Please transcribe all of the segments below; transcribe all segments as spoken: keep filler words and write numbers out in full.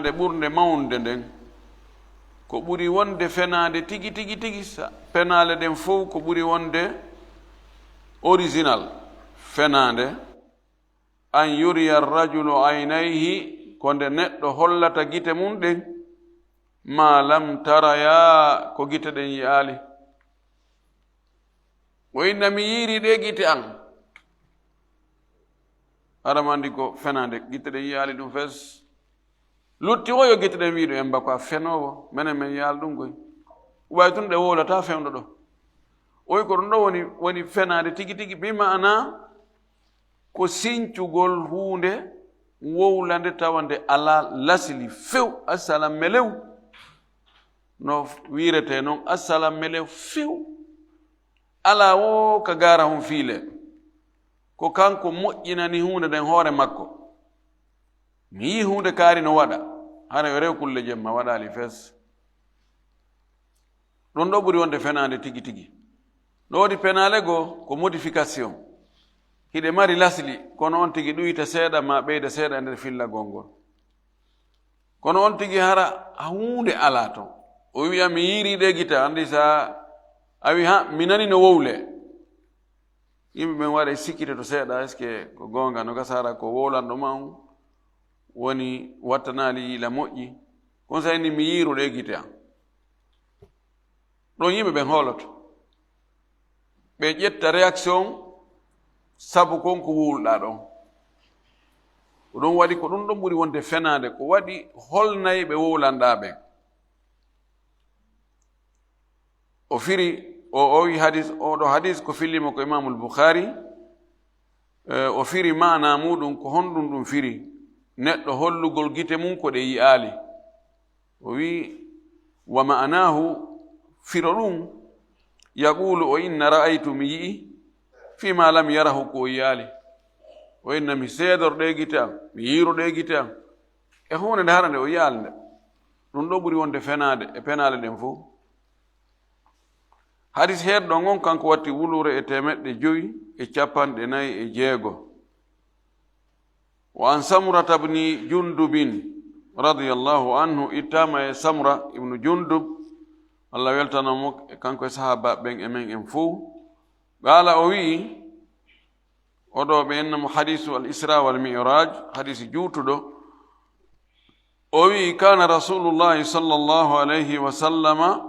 Nde ɓurnde mawnde nden, ko ɓuri wonde fenaande tigi, tigi, tigi, sa-, penaale ɗen fow ko ɓuri wonde original fenaande, an yuriya rajulu aynayhi, ko nde neɗɗo hollata gite mum ɗen, ma lam taraya, ko gite ɗen yi'aali. O inna mi yiiri ɗe gite an. Haɗa ma anndi ko fenaande, gite ɗen yi'aali ɗum fes. Lutti o yo gite ɗen wi'ude en ba ko a fenoowo, menen men yi'aali ɗum koy. Ɓay tun ɗe wowlata fewndo ɗo. O wi ko ɗum ɗo woni, woni fenaande tigi tigi, bi maana ko sincugol huunde wowlande tawa nde alaa lasli few, asala melew. No wiirete non, asala melew few. Alaa wo ka gaara hon fiile. Ko kanko moƴƴinani huunde nden hoore makko. Mi yii huunde kaari no waɗa. Hara yo rew kulle jemma waɗaali fes. Ɗum ɗo ɓuri wonde fenaande tigi tigi. No woodi penaale goo ko modification. Hiɗe mari lasli, kono on tigi ɗuyta seeɗa ma ɓeyda seeɗa e nder fillagol ngol. Kono on tigi hara huunde alaa ton. O wi'a mi yiiri ɗe gite, anndi sa a wi ha, mi nani no wowle. Yimɓe ɓen waɗa sikkitoto seeɗa, est-ce que ko goonga? No gasa hara ko wowlanɗo ma on woni wattanaali yiila moƴƴi. Kon sa inni mi yiiru ɗe gite an. Ɗon yimɓe ɓen hooloto. Ɓe ƴetta réaction sabu kon ko wowluɗaa ɗon. Ko ɗum waɗi ko ɗum ɗon ɓuri wonde fenaande. Ko waɗi holnay ɓe wowlanɗaa ɓen. O firi, o, o wi hadis, o ɗo hadis ko fillimo ko Imamul Bukhari. Eh, o firi maana muɗum ko honɗum ɗum firi. Neɗɗo hollugol gite mum ko ɗe yi'aali. O wi, wa ma'anahu, firo ɗum, yaqulu, o inna ra'aytu, mi yi'i, fi ma lam yarahu, ko o yi'aali. O inna mi seedor ɗe gite am, mi yiiro ɗe gite am. E huunde nde hara nde o yi'aali nde. Ɗum ɗo ɓuri wonde fenaade e penaale ɗen fow. Hadis heerɗo ngon kanko watti wuluure e teemeɗɗe jowi e capanɗe nayi e jeego. Wa an Samurata bni Jundubin radiyallahu anhu, ittaama e Samura ibnu Jundub, Allah weltano mo, e kanko e sahaaba ɓen e men en fow. Qaala, o wi'i, o ɗo ɓe inna mo hadisu al Isra wal Mi'raj, hadisi juutuɗo. O wi'i, kana Rasulullahi sallallahu alayhi wa sallama,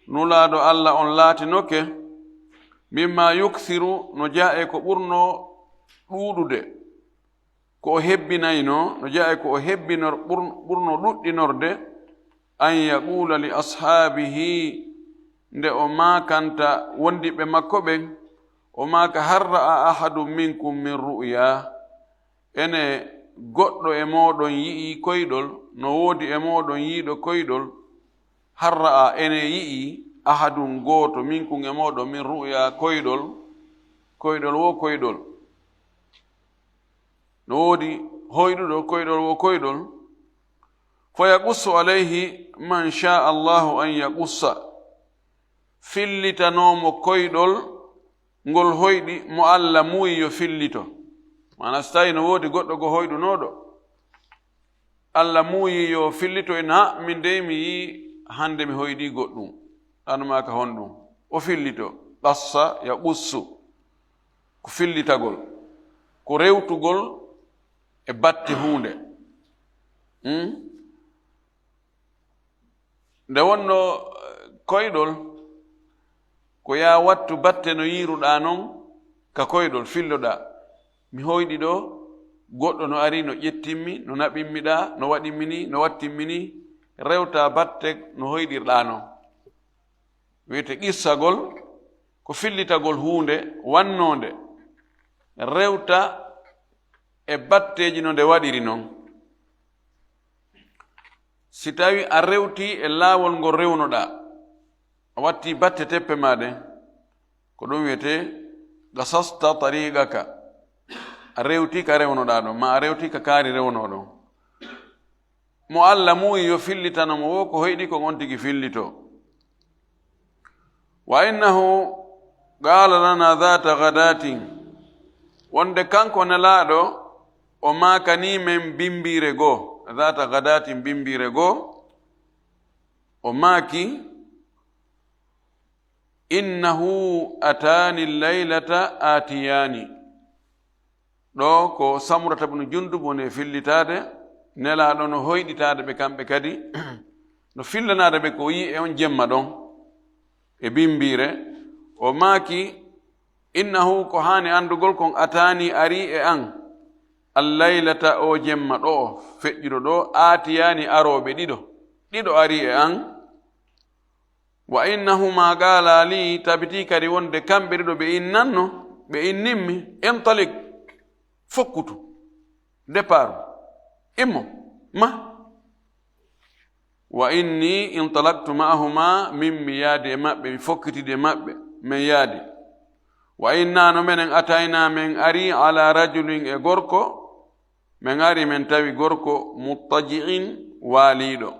Nulaaɗo Allah on laatinoke, mimma yukthiru, no jeyaa e ko ɓurno ɗuuɗude, ko o hebbinayno, no jeyaa e ko o hebbinor-, ɓur-, ɓurno ɗuɗɗinorde, an yaqula li ashaabihi, nde o maakanta wondiɓɓe makko ɓen, o maaka, hal ra'a ahadun minkum min ru'ya, ene goɗɗo e mooɗon yi'ii koyɗol, no woodi e mooɗon yi'uɗo koyɗol, hal ra'a, ene yi'ii, ahadun gooto, minkum e mooɗon, min ru'ya koyɗol, koyɗol wo koyɗol. No woodi hoyɗuɗo koyɗol wo koyɗol. Fa yaqussu alayhi man sha Allahu an yaqussa. Fillitanoomo koyɗol ngol hoyɗi mo Alla muuyi yo fillito. Maana, so tawii no woodi goɗɗo go hoyɗunooɗo, Alla muuyi yo fillito, en, ha, min dey mi yii hannde mi hoyɗii goɗɗum. Ɗan maa ka honɗum? O fillito. Qassa yaqussu. Ko fillitagol. Ko rewtugol e batte huunde. Hmm? Nde wonno, eh, koyɗol, ko yaa wattu batte no yiiruɗaa non ka koyɗol, filloɗaa. Mi hoyɗi ɗo, goɗɗo no ari, no ƴettimmi, no naɓimmi ɗaa, no waɗimmi ni, no wattimmi ni, rewtaa batte no hoyɗirɗaa non. Wiyete qissagol, ko fillitagol huunde wannoonde, rewta e batteeji no nde waɗiri non. Si tawi a rewti e laawol ngol rewnoɗaa, a watti batte teppe maa ɗen, ko ɗum wiyetee qasasta tariqaka, a rewti ka rewnoɗaa ɗon, ma a rewti ka kaari rewnoo ɗon. Mo Alla muuyi yo fillitano mo wo ko hoyɗi, ko on tigi fillito. Wa innahu qala lana dhata ghadatin, wonde kanko Nelaaɗo o maakanii men bimbiire goo, Dhata ghadatin, bimbiire goo, o maaki, "Innahu atani laylata atiyani." Ɗo ko Samurata bnu Jundub woni e fillitaade, Nelaaɗo no hoyɗitaade ɓe kamɓe kadi, no fillanaade ɓe ko o yi'i e on jemma ɗon, e bimbiire, o maaki, "Innahu, ko haani anndugol kon, atani, ari e an, al laylata, o jemma ɗo, feƴƴuɗo ɗo, atiyani, arooɓe ɗiɗo, ɗiɗo ari e an." "Wa innahuma qaala li," tabitii kadi wonde kamɓe ɗiɗo ɓe innanno, ɓe innimmi, "Intaliq, fokkutu, départ, immo, ma." "Wa inni intalaqtu ma'ahuma," min mi yaadi e maɓɓe, mi fokkitidi e maɓɓe, min yaadi. "Wa inna, no menen, atayna, min ari, ala rajulin, e gorko, min ari, min tawi gorko, muttaji'in, waaliiɗo.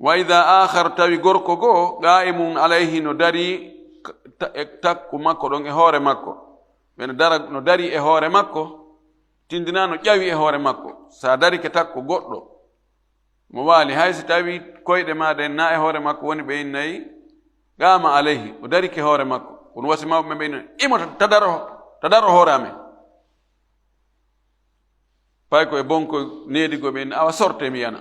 Wa idha akhar, tawi gorko goo, qa'imun alayhi, no dari, ta-, e takku makko ɗon, e hoore makko." Ɓe no dara, no dari e hoore makko, tindina no ƴawi e hoore makko. Sa darike takko goɗɗo mo waali, hay si tawi koyɗe ma ɗen na e hoore makko woni, ɓe innay, "Qama alayhi," o darike hoore makko. Kono wasi mawɓe ɓe innay, "Imo ta, ta daro, ta daro hoore amen." Pay ko e bonko needi goo ɓe inna, "Awa sorte mi yana."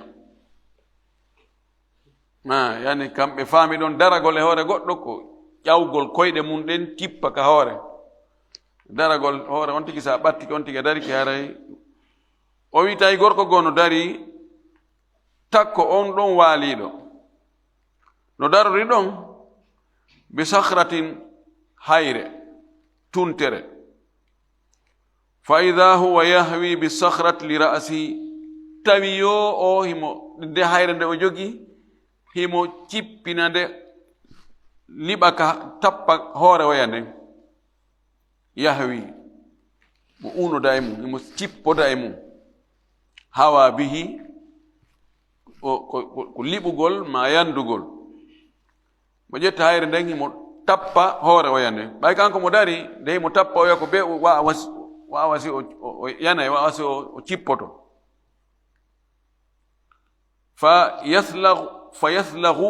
Ah, yani kamɓe faami ɗon daragol e hoore goɗɗo ko ƴawgol koyɗe mum ɗen tippa ka hoore. Daragol hoore on tigi, sa ɓattike on tigi a darike haray. O wi tawi gorko goo no dari, takko on ɗon waaliiɗo. No darori ɗon, bi sakhratin, hayre, tuntere. Fa idha huwa yahwi bi sakhrat li ra'si, tawi yo o himo, nde hayre nde o jogi, himo cippina nde, liɓa ka, tappa hoore oya nden. Yahwi, mo unoda e mum, himo cippoda e mum. Hawa bihi, o, ko, ko, ko liɓugol ma yandugol. Mo ƴetta hayre nden, himo tappa hoore oya nden. Ɓay kanko mo dari, nde himo tappa oya ko be o wa wasi, wa wasi o, o, o yanay, wa wasi o, o cippoto. Fa yaslaghu, fa yaslaghu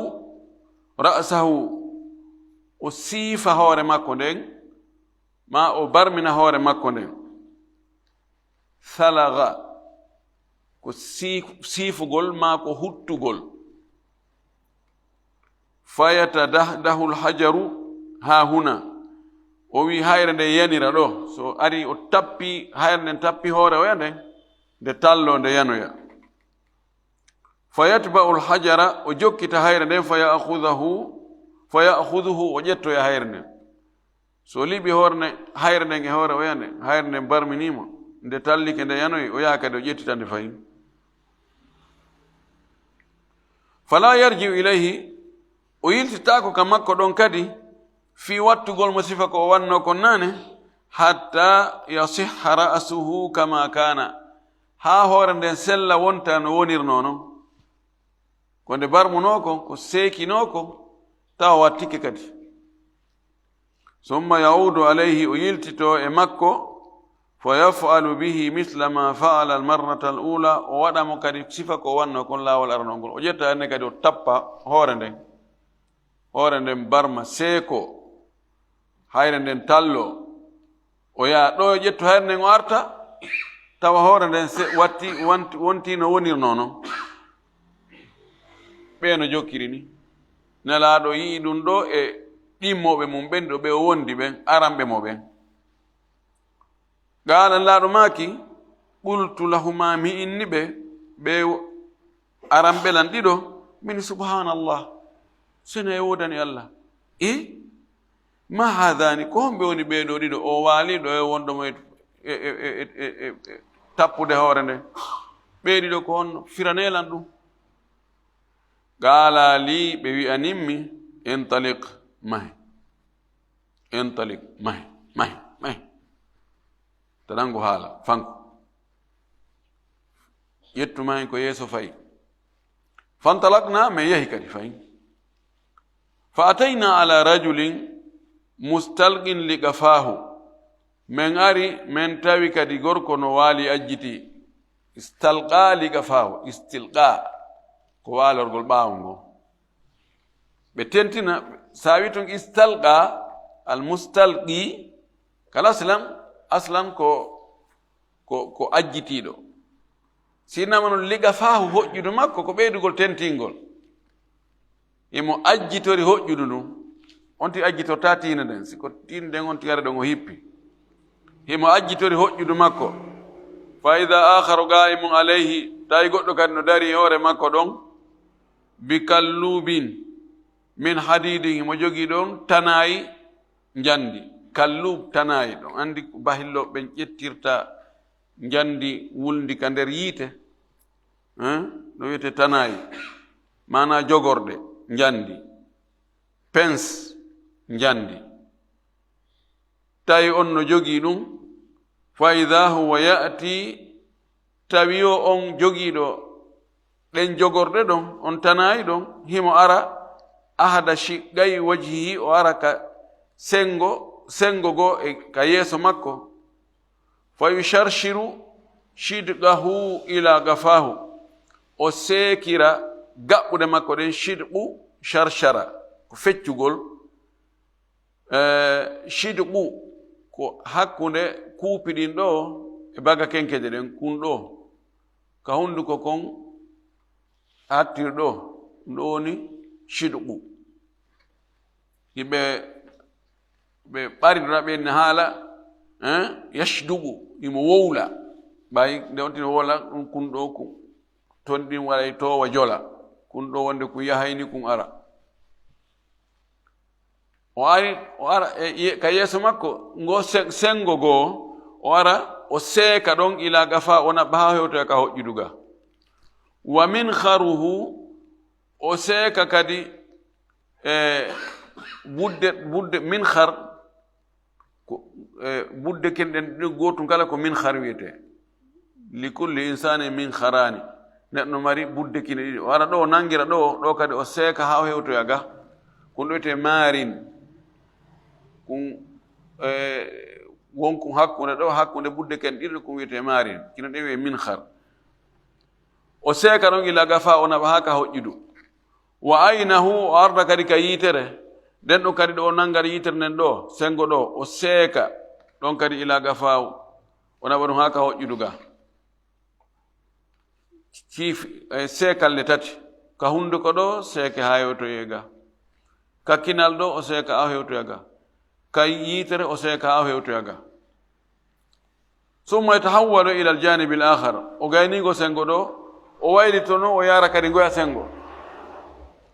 ra'sahu, o siifa hoore makko nden, ma o barmina hoore makko nden. Salagha, ko sii-, siifugol ma ko huttugol. Fayatadahdahul hajaru ha huna. O wi hayre nde yanira ɗo. So ari o tappi, hayre nden tappi hoore oya nden, nde tallo, nde yanoya. Fayatba'ul hajara, o jokkita hayre nden, faya'khudahu, faya'khuduhu, o ƴettoya hayre nden. So liɓi hoore nden, hayre nden e hoore oya nden, hayre nden barminii mo, nde tallike, nde yanoyi, o yaha kadi o ƴettita nde fahin. Fala yarji'u ilayhi, o yiltitaako ka makko ɗon kadi, fii wattugol mo sifa ko o wanno kon naane, hatta yasihha ra'suhu kama kana, haa hoore nden sella wonta no wonirnoo non. Ko nde barmunoo kon, ko seekinoo kon, tawa wattike kadi. Summa ya'udu alayhi, o yiltitoo e makko, fa yaf'alu bihi misla ma fa'ala al-marrata al-ula, o waɗa mo kadi sifa ko wannoo kon laawol aranol ngol. O ƴetta hannde kadi o tappa hoore nden, hoore nden barma seeko, hayre nden tallo, o yaha ɗo o ƴettu hayre nden o arta, tawa hoore nden se-, watti, want-, wonti no wonirnoo non. Ɓee no jokkiri ni. Nelaaɗo yi'i ɗum ɗo e ɗimmooɓe mum ɓen, ɗo ɓe o wondi ɓen, aranɓe mo ɓen. Qaala, Nelaaɗo maaki, qultu lahuma, mi inni ɓe, ɓe aranɓe lan ɗiɗo, min subhanallah, sene e woodani Allah. E ma haadaani, ko homɓe woni ɓee ɗoo ɗiɗo? O waali ɗo e wonɗo mo e, e, e tappude hoore nden. Ɓee ɗiɗo ko honno? Firanee lan ɗum. Qaala lii, ɓe wi'animmi, intaliq, mahe. Intaliq, mahe, mahe, mahe. Taɗango haala, fanko. Ƴettu mahe ko yeeso fayi. Fantalaqna, min yahi kadi fayi. Fa atayna ala rajulin mustalqin li qafaahu. Min ari, min tawi kadi gorko no waali ajjiti. Istalqa liga faawo, istilqa ko waalorgol ɓaawo ngo. Ɓe tentina, sa wi tun istalqa, al mustalqi, kal aslam, aslan ko, ko, ko ajjitiiɗo. Sinama non liga faahu hoƴƴudu makko ko ɓeydugol tentingol. Himo ajjitori hoƴƴudu ndun. On ti ajjitorta tiinde nden. Si ko tiinde nden on ti yare ɗon o hippi. Himo ajjitori hoƴƴudu makko. Fa ida akharu qaimun alayhi, tawi goɗɗo kadi no dari e hoore makko ɗon. Bi kallubin min hadidin, himo jogii ɗon tanayi njandi. Kallub tanayi ɗon. Andi ko bahillo ɓen ƴettirta njandi wulndi ka nder yiite. Hein? No wiyete tanayi. Maana jogorɗe njandi. Pens njandi. Tawi on no jogii ɗum. Fa ida huwa ya'ti, tawi o on jogiiɗo ɗen jogorɗe ɗon, on tanayi ɗon, himo ara ahada shiqqay wajhihi, o ara ka sengo, sengo goo e ka yeeso makko. Fa yusharshiru shidqahu ila gafahu, o seekira gaɓɓuɗe makko ɗen, shidqu sharshara, ko feccugol. Eh, shidqu ko hakkunde kuupi ɗin ɗo e baga kenkeje ɗen, kun ɗo. Ka hunduko kon hattir ɗo, ɗum ɗo woni shidqu. Hiɓe, ɓe ɓarirra ɓe ne haala, eh, yashduqu, himo wowla. Ɓay nde on tino wowla, ɗum kun ɗo kun. Ton ɗin waɗay towa jola. Kun ɗo wonde kun yahayni kun ara. O ari, o ara, e, ye-, ka yeeso makko, ngo se-, sengo goo, o ara, o seeka ɗon ila gafa, o naɓɓa haa hewtoya ka hoƴƴudu ga. Wa minkharuhu, o seeka kadi, e, budde, budde minkhar, ko, e, budde ken ɗen ɗiɗi, gootun kala ko minkhar wiyete. Li kulli insani minkharani. Neɗɗo mari budde kine ɗiɗi. O ara ɗo, o nangira ɗo, ɗo kadi o seeka haa o hewtoya ga. Kun ɗo wiyete marin. Kun, e, wonkun hakkunde ɗo, hakkunde budde ken ɗiɗi, kun wiyete marin. Kino ɗen wiye minkhar. O seeka ɗon ila gafa, o naɓa haa ka hoƴƴudu. Wa aynahu, o arda kadi ka yiitere. Nden ɗon kadi ɗo o nanga yiitere nden ɗo, sengo ɗo, o seeka ɗon kadi ila gafahu. O naɓa ɗum haa ka hoƴƴudu ga. Ciifi, e, seekalle tati. Ka hunduko ɗo, seeke haa hewtoye ga. Ka kinal ɗo, o seeka haa hewtoya ga. Ka yiitere, o seeka haa hewtoya ga. Summa yatahawwalu ila aljanibi al-akhar. O gayni ngo sengo ɗo, o waylitono, o yara kadi ngoya sengo.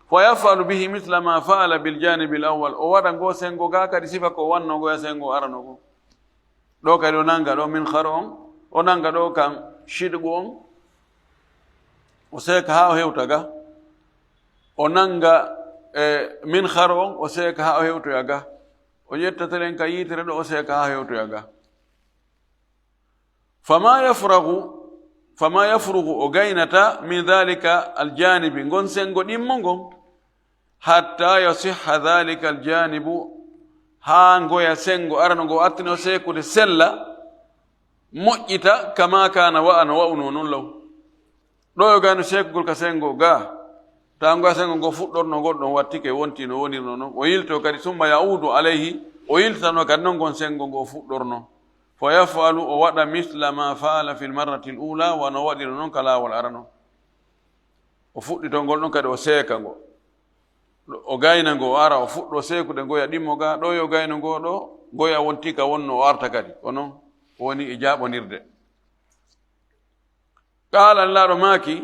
Fa yaf'alu bihi mithla ma fa'ala bil janibi al-awwal. O waɗa ngo sengo ga kadi sifa ko wanno ngoya sengo arano go. Ɗo kadi o nanga ɗo minkhar on, o nanga ɗo kan shidqu on, o seeka haa o hewta ga. O nanga, e, minkhar on, o seeka haa o hewtoya ga. O ƴetta telen ka yiitere ɗo, o seeka haa hewtoya ga. Fama yafragu, fama yafrugu, o gaynata min dhalika aljanibi, ngon sengo ɗimmo ngon, hatta yasihha dhalika aljanibu, haa ngoya sengo arano ngo artino seekude sella, moƴƴita, kama kana, wa'a no wa'uno non law. Ɗo yo gayno seekugol ka sengo ga, tawa ngoya sengo ngo fuɗɗorno ngol ɗon wattike, wonti no wonirno non. O yilto kadi, summa ya'udu alayhi, o yiltano kadi non ngon sengo ngo fuɗɗorno. Fa yaf'alu, o waɗa misla ma fa'ala fil marrati al ula, wano waɗiri non ka laawol arano. O fuɗɗito ngol ɗon kadi o seeka ngo. O gayna ngo, o ara, o fuɗɗo seekude ngoya ɗimmo ga, ɗo yo gayno ngo ɗo, ngoya wonti ka wonno o arta kadi. Ko non woni e jaaɓonirde. Qaala, Nelaaɗo maaki,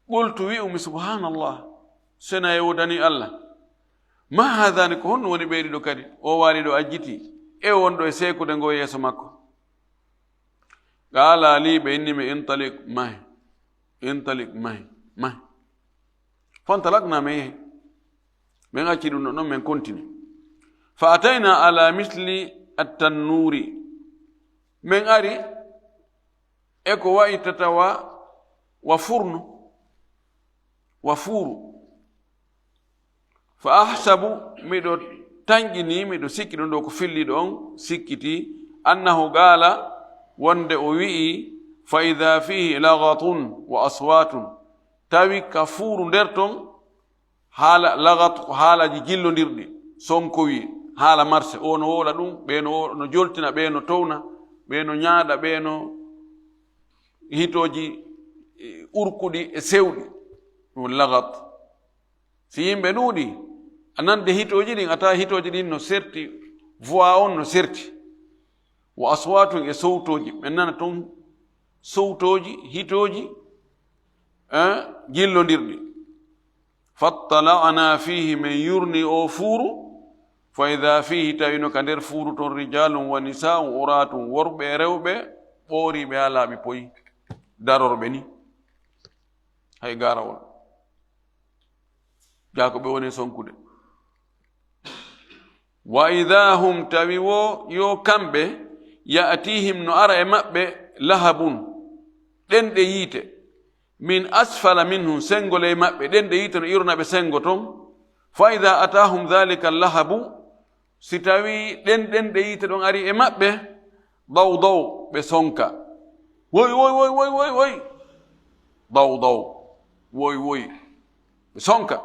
qultu, wi'umi, subhanallah, sena e wodani Allah. Ma haadani, ko honno woni ɓee ɗiɗo kadi? O waali ɗo ajjiti, e wonɗo e seekude ngo yeeso makko. Qaala li, ɓe inni mi, intaliq, mahi, intaliq, mahi, mahi. Fantalaqna, min yahi. Min acci ɗum ɗon, min kontini. Fa atayna ala misli at-tannuri. Min ari e ko wayi tata wa, wa furno, wa fuuru. Fa ahsabu, miɗo tanƴini, miɗo sikki ɗum ɗo ko filliɗo on sikkiti, annahu qaala, wonde o wi'i, Fa ida fihi lagatun wa aswatun, tawi ka fuuru nder ton haala lagat, ko haalaaji jillondirɗi, sonkowi, haala marse, o no wowla ɗum, ɓe no wo-, no joltina, ɓe no towna, ɓe no ñaaɗa, ɓe no hitooji, eh, urkuɗi e sewɗi. Ɗum lagat. Si yimɓe ɗuuɗi, a nande hitooji ɗin, a tawa hitooji ɗin no serti, voix on no serti. Wa aswatun, e sowtooji, ɓe nana ton sowtooji, hitooji, eh, jillondirɗi. Fattala'na fihi, min yurni o fuuru, fa ida fihi, tawino ka nder fuuru ton rijalun wa nisa'un uratun, worɓe e rewɓe ɓooriiɓe haa laaɓi poyi, darorɓe ni. Hay garawol. Gaa ko ɓe woni sonkude. Wa ida hum, tawi wo yo kamɓe, ya'tihim, no ara e maɓɓe, lahabun, ɗenɗe yiite, min asfala minhum, sengo ley maɓɓe, ɗenɗe yiite no iwrana ɓe sengo ton. Fa ida atahum dhalika lahabu, si tawi ɗen ɗenɗe yiite ɗon ari e maɓɓe, daw daw, ɓe sonka. Woy, woy, woy, woy, woy, woy. Daw daw. Woy, woy. Ɓe sonka.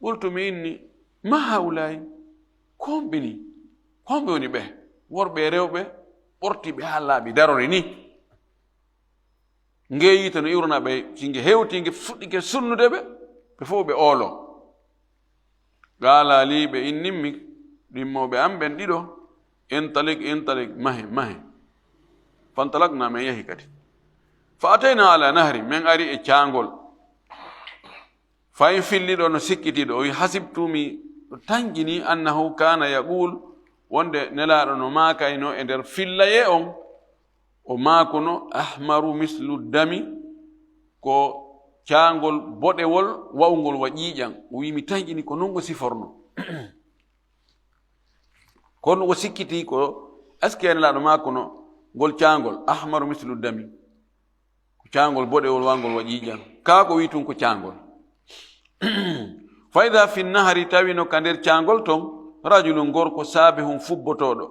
Qultu, mi inni, ma haulai? Ko homɓe ni? Ko homɓe woni ɓe? Worɓe e rewɓe ɓortiiɓe haa laaɓi darore ni. Ngee yiite no iwrana ɓe, si nge hewti, nge fuɗɗike sunnude ɓe, ɓe fof ɓe oolo. Qaala lii, ɓe innimmi, ɗimmooɓe am ɓen ɗiɗo, intalik, intalik, mahe, mahe. Fantalakna, men yahi kadi. Fa atayna ala nahri, men ari e caangol. Fayin filliɗo no sikkitiiɗo, o wi, hasibtu, mi tanƴini, annahu kana yaqul, wonde Nelaaɗo no maakayno e nder fillayee on, o maakuno, ahmaru mislu dami, ko caangol boɗewol wa'ungol wa ƴiiƴam. O wi, mi tanƴini ko non o siforno. Kono o sikkiti ko, est-ce que Nelaaɗo maakuno ngol caangol, ahmaru mislu dami? Ko caangol boɗewol wangol wa ƴiiƴam. Kaa ko wi tun ko caangol. Fa ida fi nahari, tawino ka nder caangol ton, rajulun, gorko, saabihun, fubbotooɗo.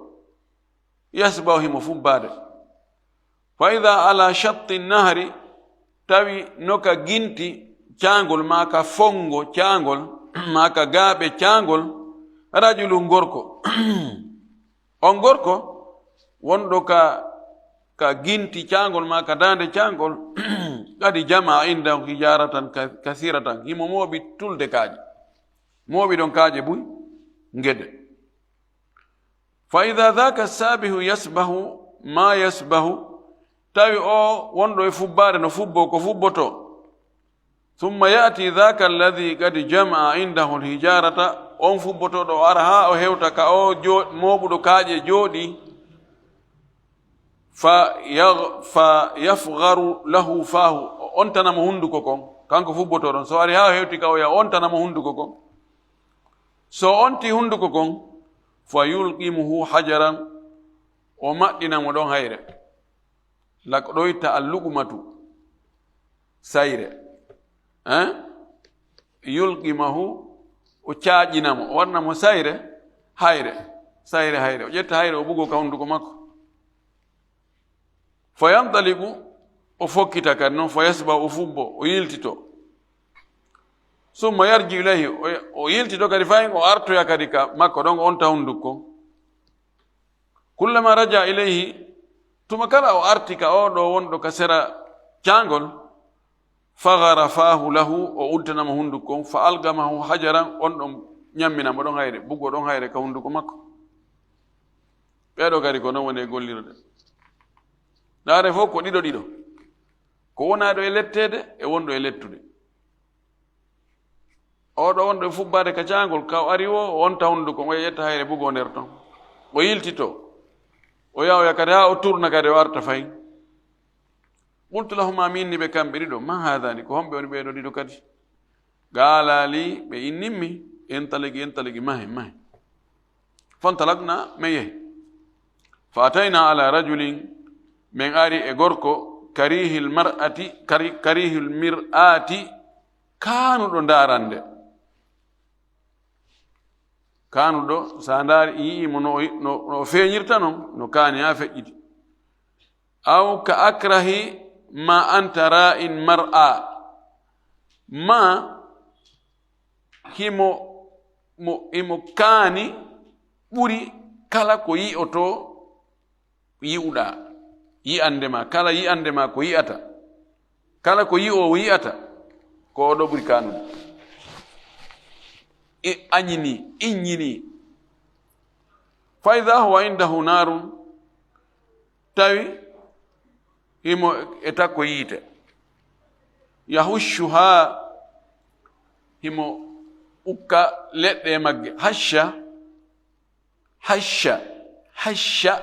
Yasbahu, himo fubbaade. Fa ida ala shatti nahari, tawi no ka ginti caangol, maa ka fongo caangol, maa ka gaaɓe caangol, rajulun, gorko. On gorko wonɗo ka, ka ginti caangol maa ka daande caangol, kadi jama indahu hijaratan ka-, kasiratan, himo mooɓi tulde kaaƴe, mooɓi ɗon kaaƴe buy ngede. Fa ida dhaka sabihu yasbahu ma yasbahu, tawi o wonɗo e fubbaade no fubbo ko fubboto. Thumma ya'ti dhaka alladhi qad jama'a indahu alhijarata, on fubbotooɗo o ara haa o hewta ka o jo-, mooɓuɗo kaaƴe jooɗi, fa yag-, fa yafgharu lahu fahu, o ontana mo hunnduko kon, kanko fubbotooɗo on. So ari haa o hewti ka o ya, o ontana mo hunnduko kon. So o onti hunnduko kon, fa yulqimuhu hajaran, o maɗɗina mo ɗon hayre. Lak ɗoyta alluqmatu, sayre. Hein? Yulqimahu, o caaƴina mo, o waɗna mo sayre, hayre, sayre, hayre. O ƴetta hayre, o bugo ka hunnduko makko. Fa yantaliqu, o fokkita kadi non, fa yasba, o fubbo, o yiltito. Summa yarji ilayhi, o, o yiltito kadi fayin, o artoya kadi ka makko ɗon, o onta hunnduko. Kullama raja ilayhi, tuma kala o arti ka oo ɗoo wonɗo ka sera caangol, faghara fahu lahu, o uddanamo hunnduko on, fa algamahu hajaran, on ɗon ñammina mo ɗon hayre, bugo ɗon hayre ka hunnduko makko. Ɓee ɗoo kadi ko non woni e gollirde. Ndaare fof ko ɗiɗo ɗiɗo. Ko wonaaɗo e letteede e wonɗo e lettude. Oo ɗoo wonɗo e fubbaade ka caangol, ka o ari o, o onta hunnduko, o ƴetta hayre bugo nder ton. O yiltito. O yaha, o yaha kadi haa o turna kadi, o arta fayin. Qultu lahuma, mi inni ɓe kamɓe ɗiɗo, ma haadani, ko homɓe woni ɓee ɗoo ɗiɗo kadi? Qaala lii, ɓe innimmi, intaligi, intaligi, mahe, mahe. Fantalakna, men yehi. Fa atayna ala rajulin, men ari e gorko, karihil mar'ati, kari-, karihil mir'ati, kaanuɗo ndaarande. Kaanuɗo, so a ndaari, yi'ii mo no o, no, no o feeñirta non, no kaani haa feƴƴiti. Aw ka akrahi ma anta ra'in mar'a. Ma himo, mo, himo kaani ɓuri kala ko yi'oto yi'uɗaa, yi'ande ma, kala yi'ande ma ko yi'ata, kala ko yi'oowo yi'ata, ko oɗo ɓuri kaanude. E añini, iññini. Fa idha huwa indahu narun, tawi himo e takko yiite. Yahushuha, himo ukka leɗɗe e magge. Hasha, hasha, hasha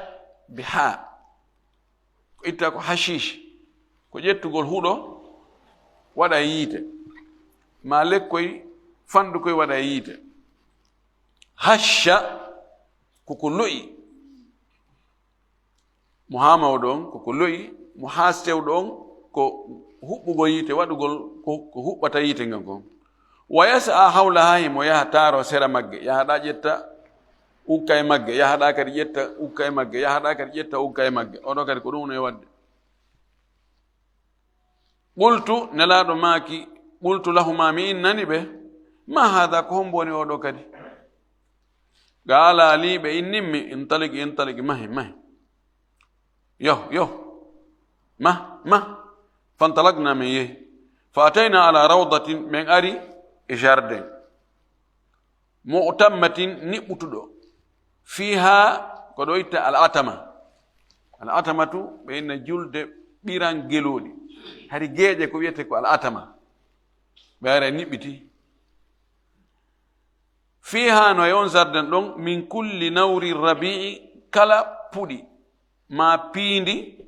bi ha. Ko itta ko hashish, ko ƴettugol huɗo waɗa e yiite, ma lekkoy fanɗukoy waɗa e yiite. Hasha, ko ko lo'i. Mo haamaw ɗon, ko ko lo'i, mo haastew ɗon, ko huɓɓugol yiite, waɗugol ko, ko huɓɓata yiite ngan kon. Wa yas'a hawlaha, himo yaha taaro sera magge, yahaɗa ƴetta ukka e magge, yahaɗa kadi ƴetta ukka e magge, yahaɗa kadi ƴetta ukka e magge. Oɗo kadi ko ɗum woni e waɗde. Qultu, Nelaaɗo maaki, qultu lahuma, mi innani ɓe, ma haada, ko hombo woni oɗo kadi? Qaala li, ɓe innimmi, intaligi, intaligi, mahi, mahi. Yahu, yahu. Mah, mah. Fantalaqna, min yehi. Fa atayna ala rawdatin, min ari e jardin. Mu'tammatin, niɓɓutuɗo. Fiha, ko ɗo itta al atama. Al atamatu, ɓe inna julde ɓiran gelooɗi. Hari geeƴe ko wiyete ko al atama. Ɓe ara niɓɓiti. Fiha, no e on jardin ɗon, min kulli nawri rabi'i, kala puɗi ma piindi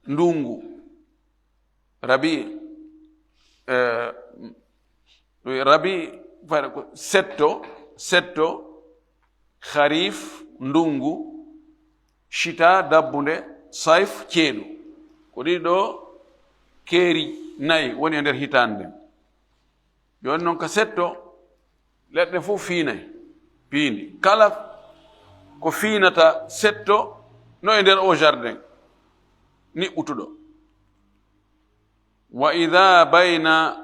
ndungu. Rabi, eh, rabi, fare ko setto, setto, kharif, ndungu, shita, dabbunde, sayf, ceeɗu. Ko ɗiɗo keeri nayi woni e nder hitaande nden. Jooni non ka setto, leɗɗe fof fiinay, piindi. Kala ko fiinata setto no e nder o jardin, niɓɓutuɗo. Wa idha bayna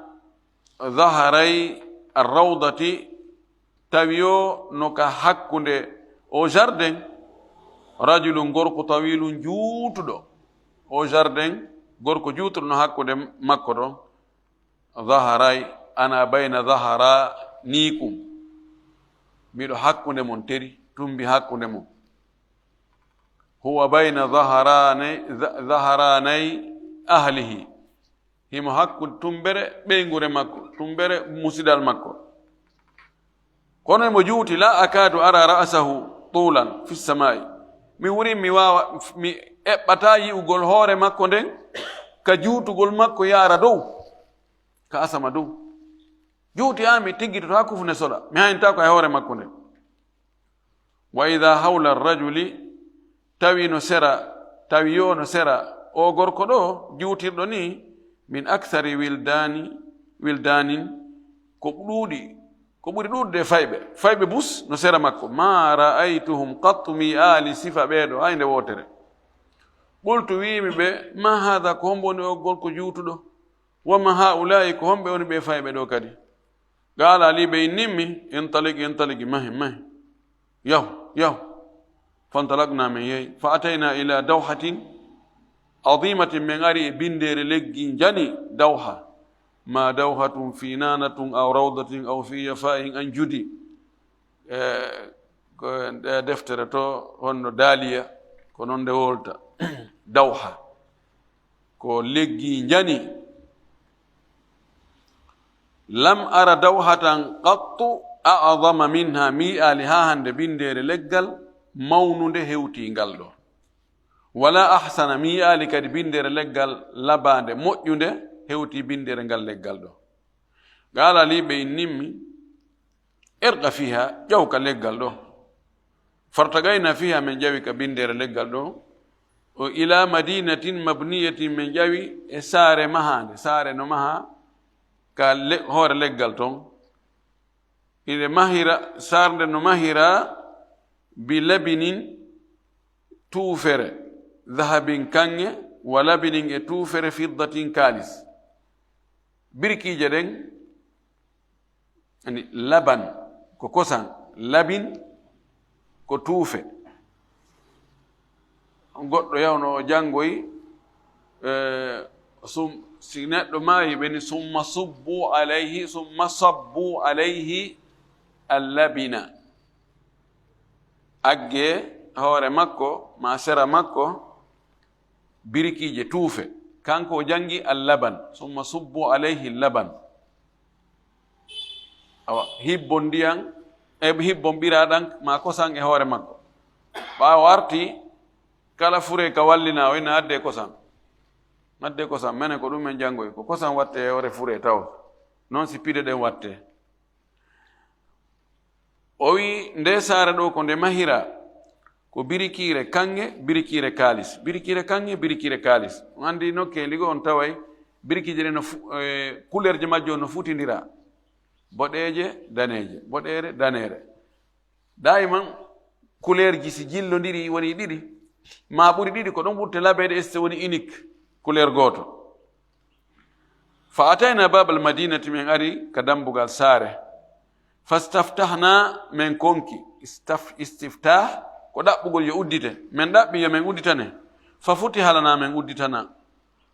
dhaharay arrawdati, tawi o no ka hakkunde o jardin, rajulun, gorko tawilun, juutuɗo. O jardin, gorko juutuɗo no hakkunde makko ɗon. Dhaharay, ana bayna dhaharanikum. Miɗo hakkunde mon teri, tumbi hakkunde mon. Huwa bayna dhaharanay, dha-, dhaharanay ahlihi. Himo hakkunde tumbere ɓeynguure makko, tumbere musidal makko. Kono himo juuti, la akadu ara ra'sahu tulan fi samai. Mi wurin mi waawa, mi eɓɓata yi'ugol hoore makko nden, ka juutugol makko yaara dow, ka asama dow. Juuti an, mi tiggitoto haa kufne sola, mi hayntaako e hoore makko nden. Wa idha hawla rajuli, tawi no sera, tawi yo no sera o gorko ɗo juutirɗo ni, min akthari wildani, wildanin, ko ɗuuɗi, ko ɓuri ɗuuɗude e fayɓe. Fayɓe bus no sera makko. Ma ra'aytuhum qattu, mi aali sifa ɓeeɗo hay nde wootere. Qultu, wiimi ɓe, ma haadha, ko hombo woni o gorko juutuɗo? Wa ma haulaa'i, ko homɓe woni ɓe fayɓe ɗo kadi? Qaala li, ɓe innimmi, intaliq, intaliq, mahi, mahi. Yahu, yahu. Fantalaqna, min yehi. Fa atayna ila dawhatin adimatin, min ari e bindeere leggi njani, dawha. Ma dawhatun fi nanatun aw rawdatin aw fi yafa'in anjudi. E, ko nde deftere to honno daaliya, ko non nde wolta. Dawha. Ko leggi njani. Lam ara dawhatan qattu a'zama minha, mi yi'aali haa hannde binndeere leggal mawnunde hewti ngal ɗo. Wala ahsana, mi yi'aali kadi binndeere leggal labaande, moƴƴunde, hewti binndeere ngal leggal ɗo. Qaala li, ɓe innimmi, irqa fiha, ƴaw ka leggal ɗo. Fartagayna fiha, min ƴawi ka binndeere leggal ɗo. O ila madinatin mabniyatin, min ƴawi e saare mahaande, saare no maha ka le-, hoore leggal ton. Ine mahira, saare nde no mahira bi labinin, tuufere. Dhahabin kaŋŋe, wa labinin e tuufere, fiddatin kaalis. Birkiije ɗen, ani laban ko kosan, labin ko tuufe. Goɗɗo yawno o janngoyi, eh, sum-, si neɗɗo maayi ɓe ni, "Summa subbu alayhi, summa sabbu alayhi allabina." Agge hoore makko, ma sera makko, birikiije tuufe. Kanko o janngi allaban, "Summa subbu alayhi laban." Awa, hibbon ndiyan, e hibbon ɓiraaɗan ma kosan e hoore makko. Ɓaawo arti, kala fure ka wallina, o ina adde kosan. Adde kosan, menen ko ɗum men janngoyi, ko kosan watte e hoore fure taw. Noon si pide ɗen watte. O wi, nde saare ɗo ko nde mahira, ko birikiire kaŋŋe, birikiire kaalis, birikiire kaŋŋe, birikiire kaalis. On anndi nokkeeli goo on taway birikiije ɗe no fu-, eh, kuleerje majje on no futindira. Boɗeeje, daneeje, boɗeere, daneere. Daayiman, kuleerji si jillondiri woni ɗiɗi, maa ɓuri ɗiɗi, ko ɗon ɓurte labeede, e so woni unique, kuleer gooto. Fa atayna babal madinati, min ari ka dambugal saare. Fastaftahna, min konki. Istaf-, istiftah, ko ɗaɓɓugol yo uddite. Min ɗaɓɓi yo min udditane. Fa futiha lana, min udditana.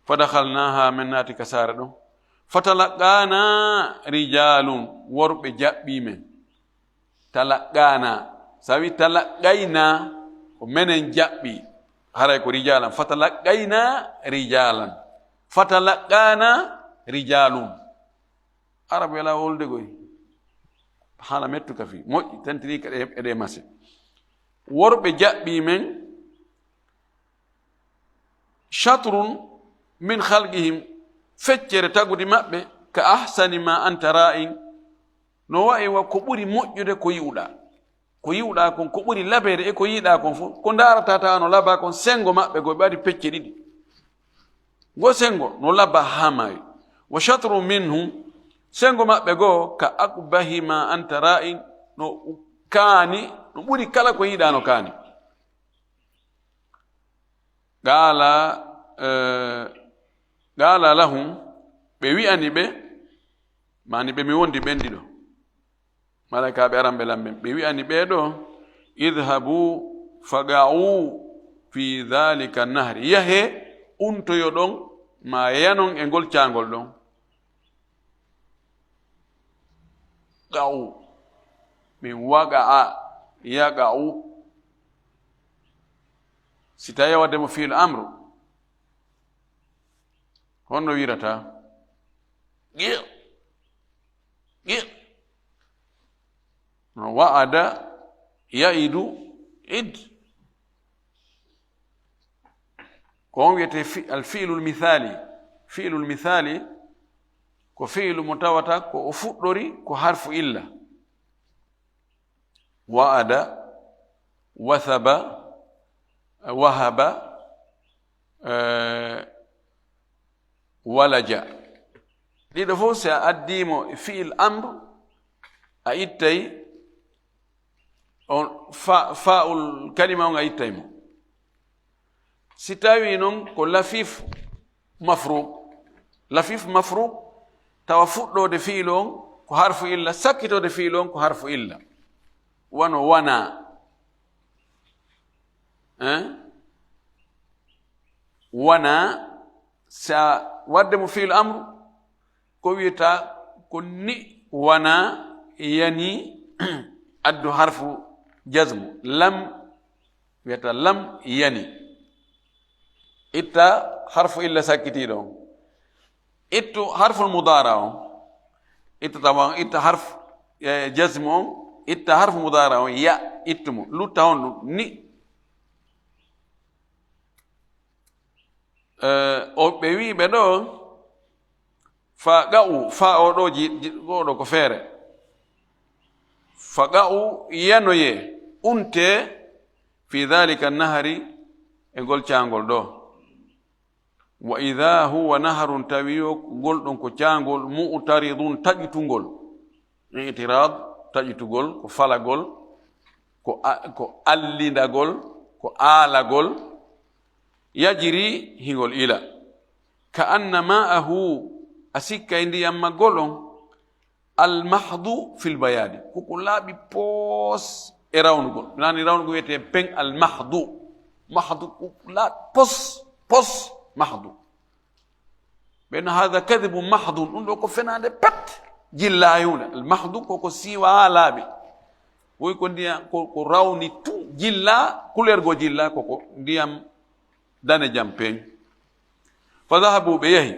Fa dakhalnaha, min naati ka saare ɗon. Fa talaqqana rijalun, worɓe jaɓɓi min. Talaqqana. Sawi talaqqayna, ko menen jaɓɓi. Haray ko rijalan. Fa talaqqayna rijalan. Fa talaqqana rijalun. Arabu yala wolde goy. Haala mettu ka fi. Moƴƴi, tantini ka ɗe, e ɗe mase. Worɓe jaɓɓi men. Shatrun min khalqihim, feccere tagudi maɓɓe, ka ahsani ma anta ra'in, no wa'i wa ko ɓuri moƴƴude ko yi'uɗaa. Ko yi'uɗaa kon, ko ɓuri labeede e ko yi'uɗaa kon fof, ko ndaarataa taa no labaa kon, senngo maɓɓe goo ɓe waɗi pecce ɗiɗi. Ngo senngo no labaa haa maayi. Wa shatrun minhum, senngo maɓɓe goo ka aqbahi ma anta ra'in, no kaani, no ɓuri kala ko yi'uɗaa no kaani. Qaala, eh, qaala lahum, ɓe wi'ani ɓe, maani ɓe mi wondi ɓen ɗiɗo. Malaykaaɓe aranɓe lan ɓen, ɓe wi'ani ɓee ɗoo, "Idhabu faqa'u fi dhalika nahri." Yahee, untoyo ɗon, ma yanon e ngol caangol ɗon. Qa'u. Min waqa'a, yaqa'u. Si tawi wadde mo fi'il amru, honno wirata? Qi'. Qi'. Wa'ada, ya'idu, id. Ko on wiyetee fi-, al fi'lul mithali. Fi'lul mithali ko fi'lu mo tawata ko o fuɗɗori ko harfu illa. Wa'ada, wathaba, wahaba, eh, walaja. Ɗiɗo fof, si a addii mo e fi'il amr, a ittay on fa-, fa'ul kalima on, a ittay mo. Si tawii noon ko lafif mafruq, lafif mafruq, tawa fuɗɗoode fi'il on ko harfu illa, sakkitoode fi'il on ko harfu illa. Wano wana. Hein? Wana, sa wadde mo fi'il amr, ko wiyata ko ni wana, yani, addu harfu jazmu. Lam, wiyata lam yani. Itta harfu illa sakkitiiɗo on. Ittu harful mudaara on. Itta tawa, itta harf, eh, jazmu on. Itta harfu mudaara on. Ya, ittu mo. Lutta on ɗum. Ni. Eh, o ɓe wi'i ɓe ɗo, fa qa'u, fa o ɗo ji-, ji-, o ɗo ko feere. Fa qa'u, yanoye, unte, fi dhalika nahari, e ngol caangol ɗo. Wa idha huwa naharun, tawi yo ngol ɗon ko caangol, mu'taridun, taƴitungol. I'tirad, taƴitugol, ko falagol, ko a-, ko allindagol, ko aalagol. Yajri, hingol ila. Ka anna ma'ahu, a sikkay ndiyam maggol on, al mahdu fil bayadi. Koko laaɓi pos e rawnugol. Nani rawnugol wiyete pen al mahdu. Mahdu ko laaɓi pos, pos, mahdu. Ɓe no hada kadibu mahdun, ɗum ɗo ko fenaande pet. Jilla hunde. Al mahdu koko siiwa haa laaɓi. Woy ko ndiyam, ko, ko rawni tu jilla, couleur go jilla, koko ndiyam danejam pen. Fa dhahabu, ɓe yahi.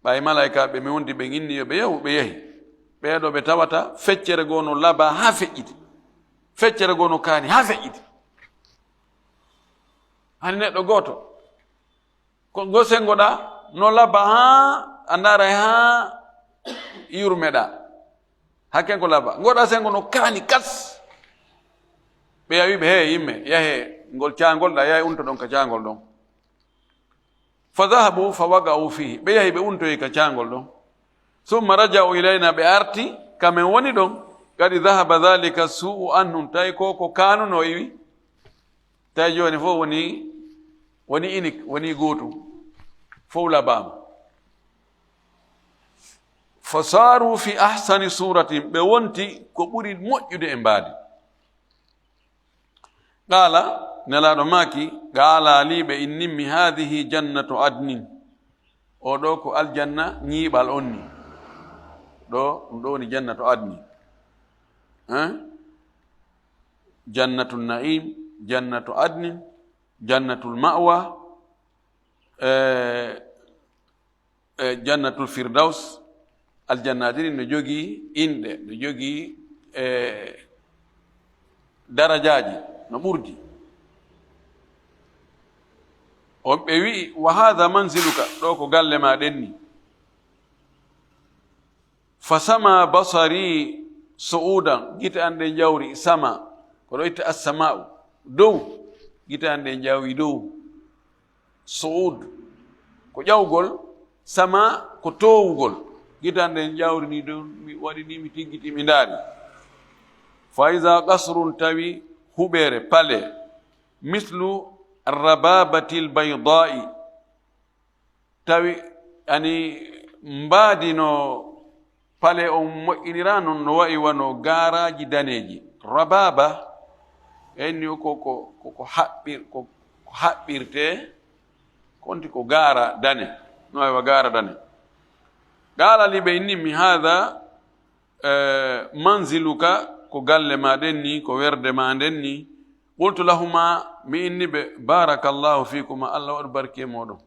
Ɓay malaika ɓe mi wondi ɓe inni yo ɓe yahu, ɓe yahi. Ɓeeɗo ɓe tawata feccere go no laba haa feƴƴiti. Feccere go no kaani haa feƴƴiti. Hani neɗɗo gooto. Ko go sengoɗa no laba haa a ndaara haa yurmeɗa. Hakken ko laba. Ngoɗa sengo no kaani kas. Ɓe yawi ɓe, "He yimɓe, yahe ngol caangol ɗa, yahe unto ɗon ka caangol ɗon." Fa dhahabu fa waqa'u fihi. Ɓe yahi ɓe untoyi ka caangol ɗon. Summa raja'u ilayna, ɓe arti, kamen woni ɗon. Kadi dhahaba dhalika su'u anhum. Tawi ko ko kaanuno iwi. Tawi jooni fof woni, woni inik, woni gootum. Fof labaama. Fa saaru fi ahsani suratin, ɓe wonti ko ɓuri moƴƴude e mbaadi. Qaala, Nelaaɗo maaki, qaala li, ɓe innimmi, "Haadihi jannatu adnin." O ɗo ko aljanna ñiiɓal on ni. Ɗo, ɗum ɗo woni jannatu adnin. Hein? Jannatu na'im, jannatu adnin, jannatul ma'wa, eh, eh, jannatul firdaus. Aljannaaji ɗin no jogii inɗe, no jogii, eh, darajaaji no ɓurdi. On ɓe wi'i, "Wa hadha manziluka, ɗo ko galle ma ɗen ni." Fa sama basari su'udan, gite an ɗen jawri, sama, ko ɗo itta assama'u, dow, gite an ɗen jawri dow. Su'ud ko ƴawgol, sama ko toowugol. Gite an ɗen ƴawri ni dow, mi waɗi ni, mi tiggiti, mi ndaari. Fa iza qasrun, tawi huɓeere, palais, mislu rababatil bayda'i, tawi ani mbaadi no palais on moƴƴinira non, no wa'i wano gaaraaji daneeji. Rababa, en ni ko, ko, ko, ko haɓɓir-, ko, ko haɓɓirte, konti ko gaara dane, no wa'i wa gaara dane. Qaala li, ɓe inni mi, "Haadha, eh, manziluka, ko galle ma ɗen ni, ko werde ma nden ni." Qultu lahuma, mi inni ɓe, "Barakallahu fikuma, Allah waɗu barke moɗon."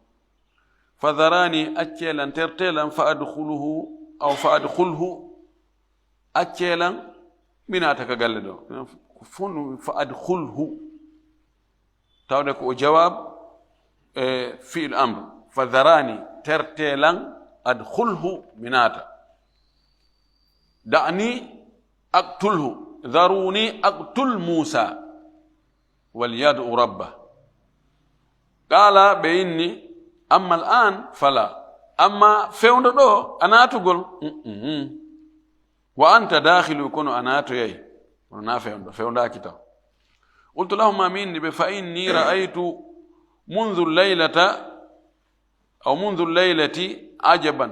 Fa dharani, acce lan, terte lan, fa adkhuluhu, aw fa adkhulhu, acce lan, mi naata ka galle ɗo. Ko fonu, fa adkhulhu. Tawde ko o jawab, e, fi'il amr. Fa dharani, terte lan, adkhulhu, mi naata. Da'ni, aqtulhu. Dharuni, aqtul Musa. Wal yad'u rabba. Qala, ɓe inni, amma al an fala. Amma fewndo ɗo, a naatugol. Mm-mm. Wa anta dakhilu, kono a naatoyay. Kono na fewndo, fewndaaki taw. Qultu lahuma, mi inni ɓe, fa inni ra'aytu mundhu laylata, aw mundhu laylati ajaban.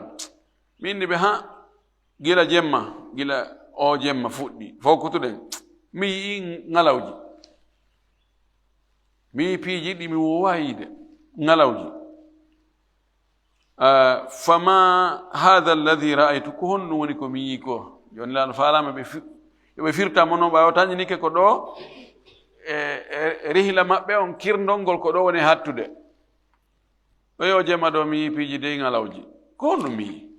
Mi inni ɓe, ha, gila jemma, gila o jemma fuɗɗi, fow kutuɗen, mi yi'i ŋalawji. Mi yi'i piiji ɗi mi woowaa yiide, ŋalawji. Ah, fama hadha alladhi ra'aytu, ko honɗum woni ko mi yi'i ko? Jooni Laamɗo faalaama ɓe fi-, yo ɓe firta mo no ɓaawo tañinike ko ɗo, e, e, e rihla maɓɓe on kirndongol ko ɗo woni hattude. Ɗo yo jemma ɗo mi yi'i piiji dey ŋalawji. Ko honɗum mi yi'i?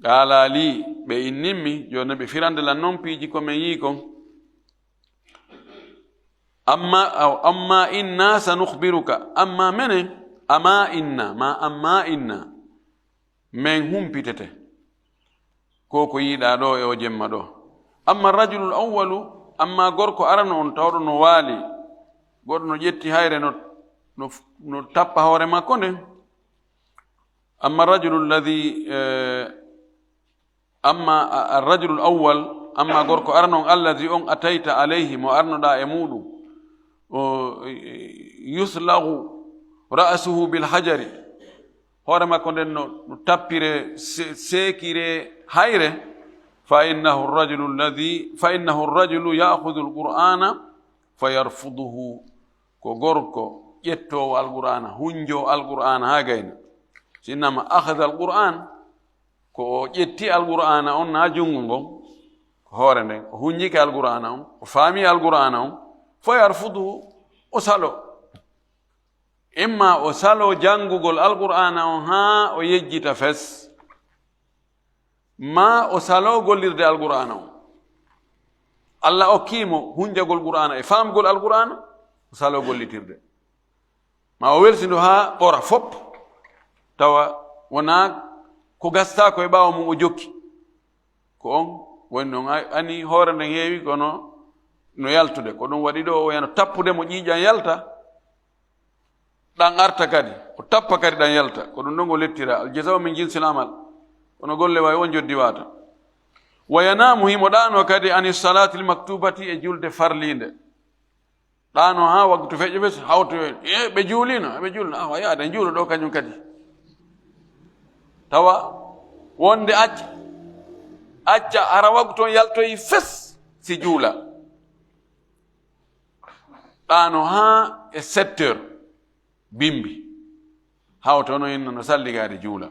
Qaala li, ɓe innimmi, jooni ɓe firande lan non piiji ko men yi'i kon. Amma, aw, amma inna sanukhbiruka, amma menen, ama inna, ma amma inna, men humpitete. Ko ko yiɗa ɗo e o jemma ɗo. Amma rajulul awwalu, amma gorko arano on tawɗo no waali, goɗɗo no ƴetti hayre no, no, no tappa hoore makko nden. Amma rajulu alladhi, eh, amma a-, arrajulu al-awwal, amma gorko arano on, alladhi on atayta alayhi, mo arnoɗa e muɗum, o, yuslagu ra'suhu bil hajari, hoore makko nden no, no tappire, se-, seekire hayre, fa innahu rajulu alladhi, fa innahu rajulu ya'khudhu al-Qur'ana fa yarfuduhu, ko gorko ƴettoowo Alqur'aana, hunjoo Alqur'aana haa gayna. So innama akhadha al-Qur'an, ko o ƴetti Alqur'aana on, naa junngo ngon, ko hoore nden, o hunjike Alqur'aana on, o faami Alqur'aana on, fa yarfuduhu, o salo. Imma o salo janngugol Alqur'aana on haa o yejjita fes, maa o salo gollirde Alqur'aana on. Alla okkii mo hunjagol Qur'aana e faamgol Alqur'aana, o salo gollitirde. Maa o welsindo haa ɓora fop, tawa wonaa ko gasataa ko e ɓaawo mum o jokki. Ko on woni non, a-, ani hoore nden heewi, kono no yaltude. Ko ɗum waɗi ɗo o wiyano tappude mo ƴiiƴan yalta, ɗan arta kadi. O tappa kadi ɗan yalta. Ko ɗum ɗon o lettira. Al jazau min jinsil amal. Kono golle wawi on joddi wata. Wa yanamu, himo ɗaano kadi, ani salatil maktubati, e julde farlinde. Ɗaano haa waktu feƴƴo fes, hawtoyo, e ɓe juulino, ɓe juulino, awa yaade juulo ɗo kañum kadi. Tawa wonde acca, acca hara waktu on yaltoyi fes si juula. Ɗaano haa e sept heures bimbi. Hawtono inna no salligaade juula.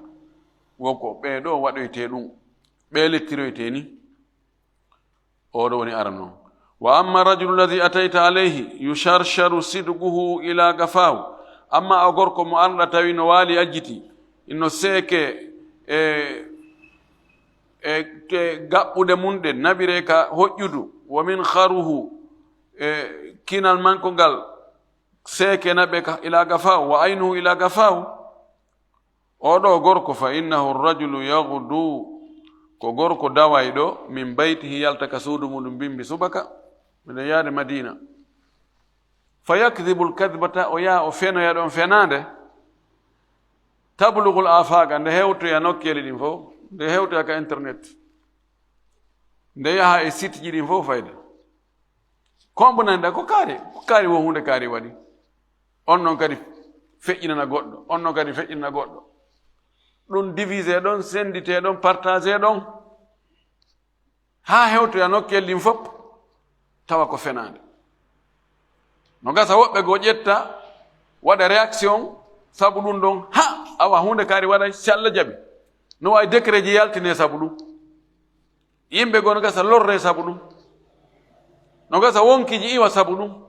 Wo ko ɓee ɗo waɗoyte ɗum, ɓee lettiroyte ni. Oɗo woni arano. Wa amma rajulu alladhi atayta alayhi yusharsharu sidquhu ila gafahu. Amma o gorko mo arɗa tawi no waali ajjiti, ino seeke e, e te gaɓɓude mum ɗen, naɓire ka hoƴƴudu, wa min kharuhu, e kinal manko ngal seeke naɓe ka ila gafahu, wa aynuhu ila gafahu. Oɗo gorko, fa innahu rajulu yaghdu, ko gorko dawayɗo, min baytihi, yalta ka suudu muɗum bimbi subaka, miɗen yaade Madina. Fa yakdhibu al-kadhbata, o yaha o fenoya ɗon fenaande, tablughu al-afaqa, nde hewtoya nokkeeli ɗin fof, nde hewtoya ka internet, nde yaha e site ji ɗin fof fayda. Kombunande ko kaari, ko kaari wo huunde kaari waɗi. On non kadi feƴƴinana goɗɗo, on non kadi feƴƴinana goɗɗo. Ɗum divisé ɗon, sendité ɗon, partagé ɗon. Haa hewtoya nokkel ɗin fof, tawa ko fenaande. No gasa woɓɓe goo ƴetta, waɗa réaction, sabu ɗum ɗon, ha, awa huunde kaari waɗa, si Alla jaɓi. No wawi décret ji yaltine sabu ɗum. Yimɓe goo no gasa lorre sabu ɗum. No gasa wonkiiji iwa sabu ɗum.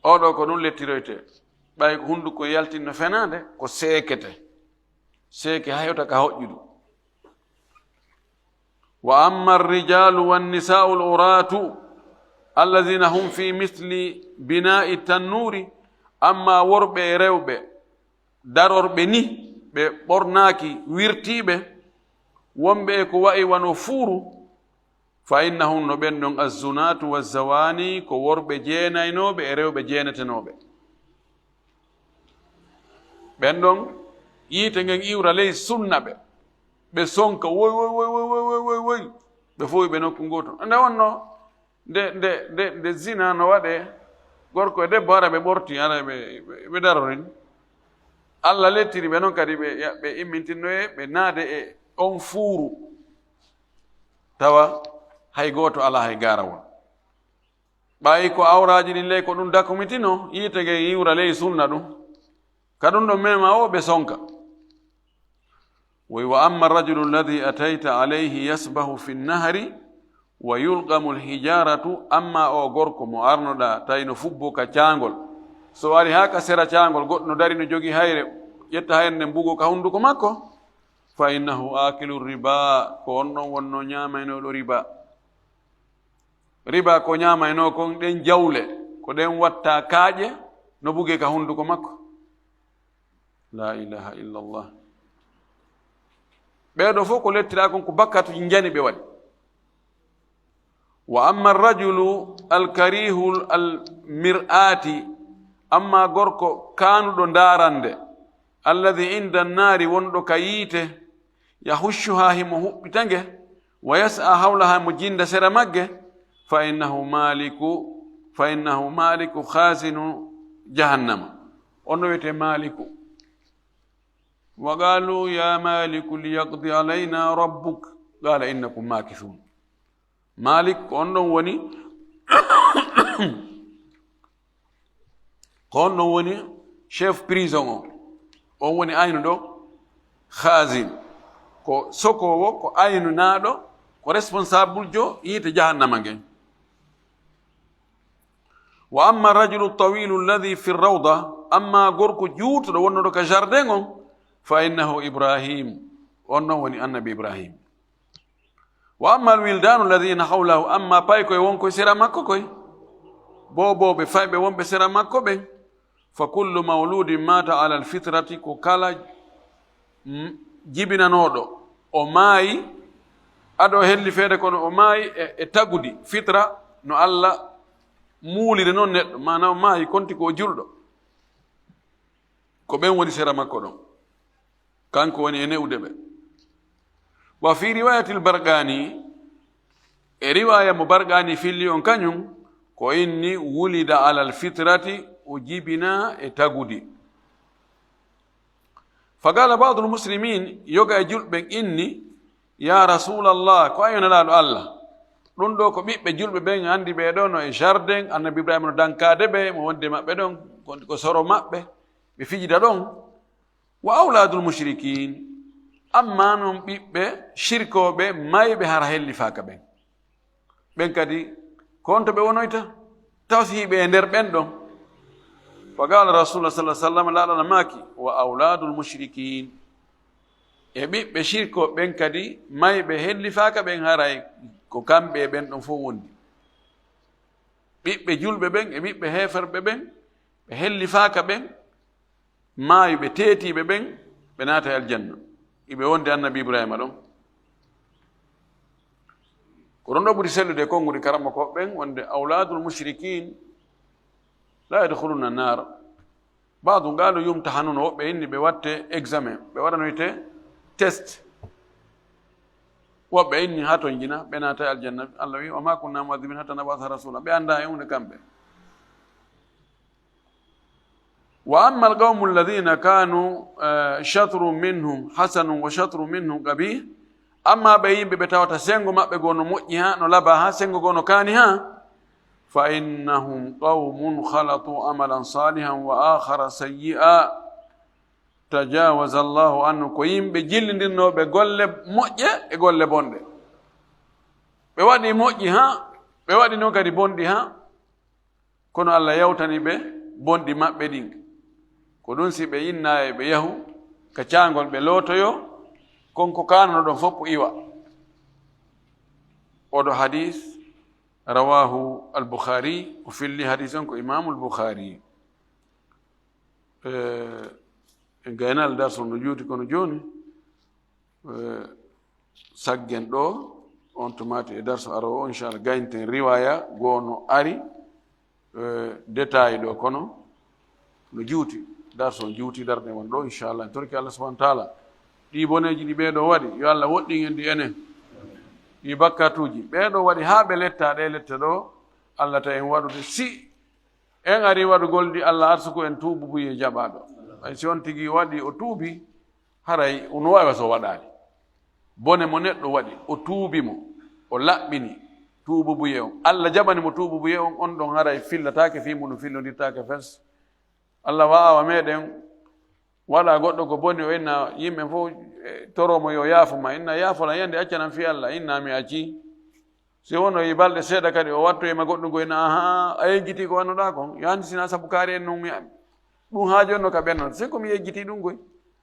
Oɗo ko ɗum lettiroyte. Ɓay ko hunduko yaltinno fenaande, ko seekete. Seeke hayota ka hoƴƴudu. Wa amma ar-rijalu wan-nisa'u al-uratu alladhina hum fi mithli bina'i tannuri, amma worɓe e rewɓe darorɓe ni, ɓe ɓornaaki wirtiiɓe, wonɓe e ko wa'i wano fuuru, fa innahum, no ɓen ɗon, azzunatu wazzawani, ko worɓe jeenaynooɓe e rewɓe jeenetenooɓe. Ɓen ɗon, yiite ngen iwra ley sunna ɓe, ɓe sonka, woy, woy, woy, woy, ɓe fowi ɓe nokku ngooto. Nde wonno, nde, nde, nde, nde zina no waɗe, gorko e debbo ara ɓe ɓorti, ara ɓe, ɓe, ɓe darorin. Alla lettiri ɓe non kadi ɓe, ɓe immintinnoye, ɓe naade e on fuuru. Tawa hay gooto alaa hay gaarawol. Ɓayi ko awraaji ɗin ley ko ɗum dakumitino, yiite ngen iwra ley sunna ɗum. Ka ɗum ɗon mema o ɓe sonka. Woy, wa amma rajulu alladhi atayta alayhi yasbahu fi nnahri wa yulqamu alhijaratu, amma o gorko mo arnoɗa tawi no fubbo ka caangol. So ari haa ka sera caangol, goɗɗo no dari no jogi hayre, ƴetta hayre nden bugo ka hunduko makko, fa innahu akilu riba, ko on ɗon wonno ñaamaynoɗo riba. Riba ko ñaamaynoo kon ɗen jawle, ko ɗen watta kaaƴe, no bugee ka hunduko makko. La ilaha illallah. Ɓeeɗo fof ko lettiraa kon ko bakkatuji njani ɓe waɗi. Wa amma rajulu alkarihu almir'ati, amma gorko kaanuɗo ndaarande, alladhi inda nnaari, wonɗo ka yiite, yahushuha, himo huɓɓita nge, wa yas'a hawlaha, mo jinda sera magge, fa innahu maliku, فإنه مالك خازن جهنم. On no wiyetee Maaliku. وقالوا يا مالك ليقض علينا ربك قال إنكم ماكثون. Maalik ko on ɗon woni, ko on ɗon woni chef prison o. On woni aynuɗo, khazin. Ko sokoowo, ko aynunaaɗo, ko responsable jo yiite jahannama ngen. وأما الرجل الطويل الذي في الروضة, amma gorko juutuɗo wonnoɗo ka jardin on, فإنه إبراهيم, on ɗon woni annabi Ibrahim. وأما الولدان الذين حوله, amma paykoy wonkoy sera makko koy, boobooɓe fayɓe wonɓe sera makko ɓen, فكل مولود مات على الفطرة, ko kala, mm, jibinanooɗo, o maayi, ado o helli feere kono o maayi e, e tagudi, fitra, no Alla muuliri non neɗɗo, maana o maayi konti ko o julɗo. Ko ɓen woni sera makko ɗon. Kanko woni e ne'ude ɓe. وفي رواية البرقاني, e riwaaya mo Barqaani filli on kañum, ko inni ولد على الفطرة, o jibinaa e tagudi. فقال بعض المسلمين, yoga e julɓe ɓen inni, يا رسول الله, ko an yo Nelaaɗo Alla. Ɗun ɗoo ko ɓiɓɓe julɓe ɓen, anndi ɓee ɗoo no e jardin, annabi Ibrahima no dankaade ɓe, mo wondi e maɓɓe ɗon, ko, ko soro maɓɓe, ɓe fijida ɗon. وأولاد المشركين, amma non ɓiɓɓe sirkooɓe mayɓe hara hellifaaka ɓen. Ɓen kadi, ko honto ɓe wonoyta? Taw si hiɓe e nder ɓen ɗon. فقال رسول الله صلى الله عليه وسلم, Nelaaɗo Alla maaki, وأولاد المشركين. E ɓiɓɓe sirkooɓe ɓen kadi, mayɓe hellifaaka ɓen haray ko kamɓe e ɓen ɗon fow wondi. Ɓiɓɓe julɓe ɓen e ɓiɓɓe heeferɓe ɓen, ɓe hellifaaka ɓen, maayuɓe teetiiɓe ɓen, ɓe naatay aljanna. Iɓe wondi annabi Ibrahima ɗon. Ko ɗon ɗoo ɓuri sellude e konguɗi karamokooɓe ɓen, wonde أولاد المشركين لا يدخلون النار. بعض قالوا يمتحنون, woɓɓe inni ɓe watte examen, ɓe waɗanoyte test. Woɓɓe inni haa ton jina, ɓe naatay aljanna. Alla wi, وما كنا معذبين حتى نبعث رسولا. Ɓe anndaa e huunde kamɓe. وأما القوم الذين كانوا, eh, شطر منهم حسن وشطر منهم قبيح, amma ɓe yimɓe ɓe tawata senngo maɓɓe goo no moƴƴi haa, no laba haa, senngo goo no kaani haa, فإنهم قوم خلطوا عملا صالحا وآخر سيئا تجاوز الله عنه, ko yimɓe jillindirnooɓe golle moƴƴe e golle bonɗe. Ɓe waɗi moƴƴi haa, ɓe waɗi non kadi bonɗi haa, kono Alla yawtani ɓe bonɗi maɓɓe ɗin. Ko ɗun si ɓe inna e ɓe yahu ka caangol ɓe lootoyo, kon ko kaanano ɗon fof iwa. Oɗo hadis, rawahu al-Bukhari, o filli hadis on ko Imamul Bukhari. Eh, en gaynal darso no juuti kono jooni, eh, saggen ɗoo, on tumaati e darso aroowo, inchallah, gaynten riwaya goo no ari, eh, détail ɗoo, kono no juuti, darso on juuti, darɗe won ɗoo, inchallah, en torki Allah subhanahu wa taala. Ɗii boneeji ɗi ɓee ɗoo waɗi, yo Allah woɗɗin en ɗi enen. Ɗii bakkatuuji, ɓee ɗoo waɗi haa ɓe letta, ɗee letta ɗoo, Allah ta en waɗude si en ari waɗugol ɗi, Allah arsuku en tuububuye jaɓaaɗo. Ɓay si on tigi waɗi, o tuubi, haray no waawi so waɗaali. Bone mo neɗɗo waɗi, o tuubi mo, o laɓɓini tuububuye on. Allah jaɓani mo tuububuye on, on ɗon haray fillataake fii mum, no fillondirtaake fes. Allah waawa meɗen waɗa goɗɗo ko boni, o inna yimɓe fof, eh, toro mo yo yaafo ma. Inna yaafo lan yande accanan fii Allah, inna mi acci. Si wono yi balɗe seeɗa kadi o wattoyi ma goɗɗum koy na, ahaa, a yejjitii ko wannuɗaa kon. Yo anndi si na sabu kaari en non mi, ɗum haajonno ka ɓennon. Si ko mi yejjitii ɗum koy.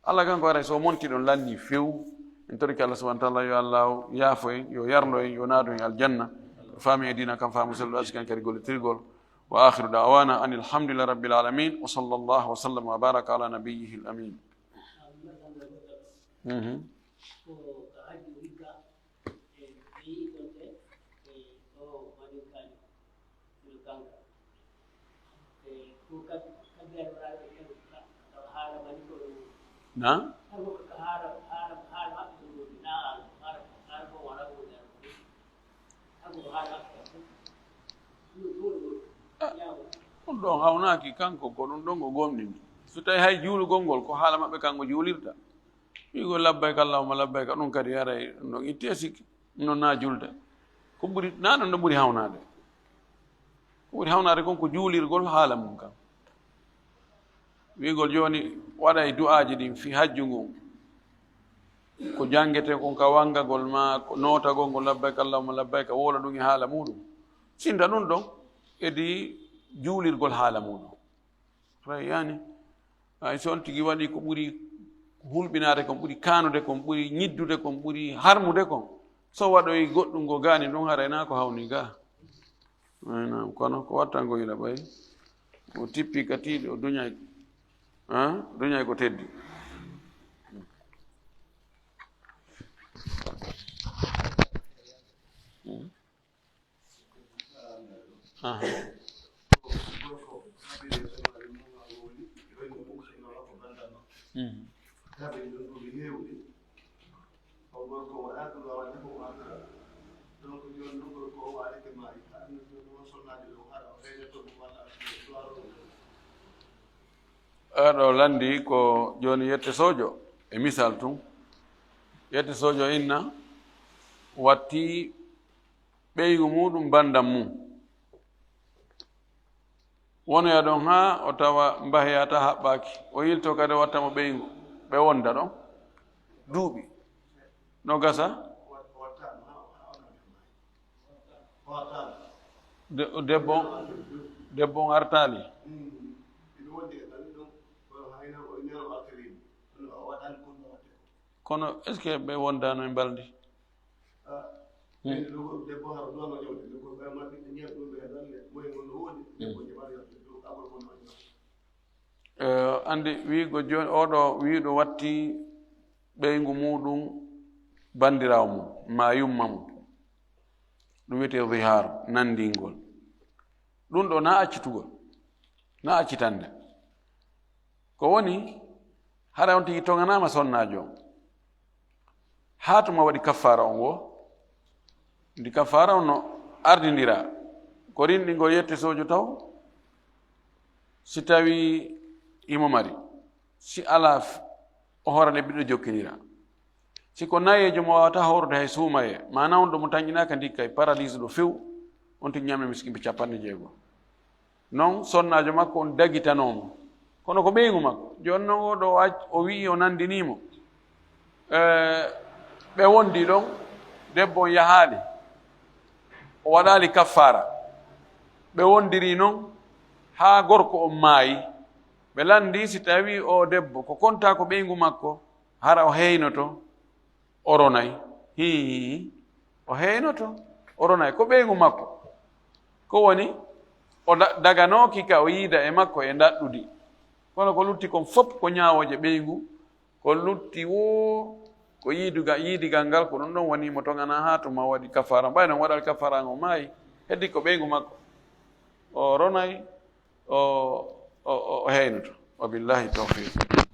Allah kanko haray so monti ɗon lanni few. En torike Allah subhanahu wa taala, yo Allah yaafo en, yo yarlo en, yo naado en aljanna. Faami e diina kan faamu selluɗo, askan kadi gollitirgol. Wa akhiru da'wana anil hamdulillahi rabbil alamin. Wa sallallahu wa sallam wa baraka ala nabiyyihil amin. Mhm. Na? Ah, Ɗon hawnaaki kanko, ko ɗum ɗon o gomɗini. So tawi hay juulugol ngol ko haala maɓɓe kanko juulirta. Wiigol labbayka allahumma labbayka, ɗum kadi aray ɗum ɗon itti e sikki. Ɗum ɗon na julde. Ko ɓuri, na ɗum ɗon ɓuri hawnaade. Ko ɓuri hawnaade kon ko juulirgol haala mum kan. Wiigol jooni waɗay du'aaji ɗin fi hajju ngun. Ko janngete kon ka wangagol ma, ko nootagol ngol labbayka allahumma labbayka, woola ɗum e haala muɗum. Sinda ɗum ɗon, edi juulirgol haala muɗum. Ray yani, hay so on tigi waɗi ko ɓuri hulɓinaade kon, ɓuri kaanude kon, ɓuri ñiddude kon, ɓuri harmude kon. So waɗoyi goɗɗum ngo gaani ɗum, haray na ko hawni ga. Ay, naam, kono ko watta ngo ila ɓay. O tippi ka tiiɗi, o duñay. Ha? Duñay ko teddi. Hmm. Aha. Mhm. Oɗo lanndi ko jooni yette sojo, e misal tun. Yette sojo inna watti ɓeygu muɗum banndam mum. Wonoya ɗon haa o tawa mbaheya ta haɓɓaaki. O yilto kadi o watta mo ɓeyngu. Ɓe wonda ɗon duuɓi. No gasa? De-, debbo, debbo on artaali. Kono est-ce que ɓe wondano e mbalndi? Hmm. Eh, andi wiigo jooni, oɗo wiiɗo watti ɓeyngu muɗum bandiraawo mum, ma yumma mum. Ɗum wiyetee zihar, nandingol. Ɗum ɗo na accitugol, na accitande. Ko woni, hara on tigi toŋanaama sonnaajo on. Haa tuma waɗi kaffaara on wo. Ndi kaffaara on no ardindira. Ko rinɗingol yette sojo taw. Si tawi imo mari. Si alaa f-, o hoora lebbi ɗiɗo jokkinira. Si ko nayeejo mo waawata hoorude hay suumaye, maana on ɗo mo tanƴinaaka ndikka e paradis ɗo few, on tigi ñaame miskin ɓe capanɗe jeego. Non sonnaajo makko on dagitanoo mo. Kono ko ɓeyngu makko. Jooni non oo ɗo o ac-, o wi'i o nandinii mo. Eh, ɓe wondi ɗon, debbo on yahaali. O waɗaali kaffaara. Ɓe wondirii non haa gorko on maayi. Ɓe lanndii si tawii oo debbo ko kontaa ko ɓeyngu makko, hara o heynoto, o ronay. Hii, o heynoto, o ronay. Ko ɓeyngu makko. Ko woni, o da-, daganooki ka o yiida e makko e ndaɗɗudi. Kono ko lutti kon fop ko ñaawooje ɓeyngu, ko lutti woo ko yiiduga-, yiidigal ngal, ko ɗum ɗon woni mo toŋanaa haa tuma waɗi kafaara. Ɓay non waɗal kafaara ngo maayi, heddi ko ɓeyngu makko. O ronay, o, o, o, o heynoto. Wa billahi tawfiq.